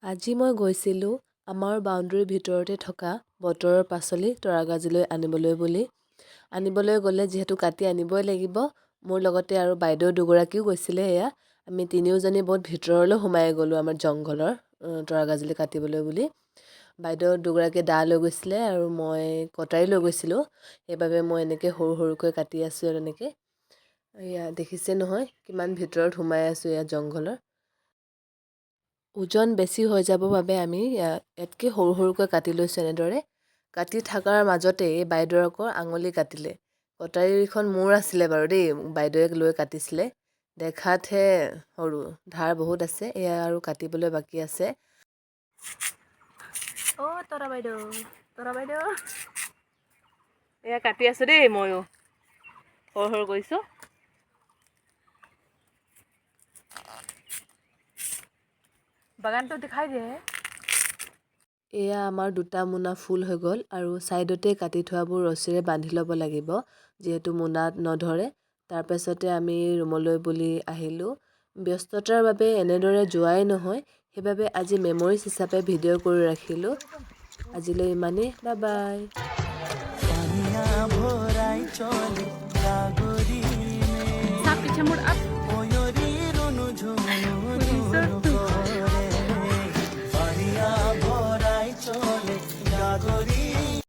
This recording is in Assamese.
আজি মই গৈছিলোঁ আমাৰ বাউণ্ডেৰীৰ ভিতৰতে থকা বতৰৰ পাচলি তৰাগাজিলৈ আনিবলৈ বুলি। আনিবলৈ গ'লে যিহেতু কাটি আনিবই লাগিব। মোৰ লগতে আৰু বাইদেউ দুগৰাকীও গৈছিলে। এয়া আমি তিনিওজনী বহুত ভিতৰলৈ সোমাই গ'লোঁ আমাৰ জংঘলৰ তৰাগাজলি কাটিবলৈ বুলি। বাইদেউ দুগৰাকীয়ে দা লৈ গৈছিলে আৰু মই কটাৰী লৈ গৈছিলোঁ। সেইবাবে মই এনেকৈ সৰু সৰুকৈ কাটি আছোঁ এনেকৈ। এয়া দেখিছে নহয়, কিমান ভিতৰত সোমাই আছোঁ এয়া জংঘলৰ। ওজন বেছি হৈ যাব বাবে আমি ইয়াতকৈ সৰু সৰুকৈ কাটি লৈছোঁ। এনেদৰে কাটি থকাৰ মাজতে এই বাইদেউৰ আকৌ আঙুলি কাটিলে। কটাৰীখন মোৰ আছিলে বাৰু দেই, বাইদেৱে লৈ কাটিছিলে। দেখাতহে সৰু, ধাৰ বহুত আছে। এয়া আৰু কাটিবলৈ বাকী আছে। অ' তৰা বাইদেউ, তৰা বাইদেউ, এয়া কাটি আছোঁ দেই। ময়ো সৰু সৰু কৰিছোঁ। বাগানটো দেখাই দে। এয়া আমাৰ দুটা মোনা ফুল হৈ গ'ল আৰু ছাইডতে কাটি থোৱাবোৰ ৰছীৰে বান্ধি ল'ব লাগিব, যিহেতু মোনাত নধৰে। তাৰপাছতে আমি ৰুমলৈ বুলি আহিলোঁ। ব্যস্ততাৰ বাবে এনেদৰে যোৱাই নহয়, সেইবাবে আজি মেমৰিজ হিচাপে ভিডিঅ' কৰি ৰাখিলোঁ। আজিলৈ ইমানেই, বাই বাই। পানিয়া ভৰাই চলে গাগৰি। চাহ পিছে মোৰ।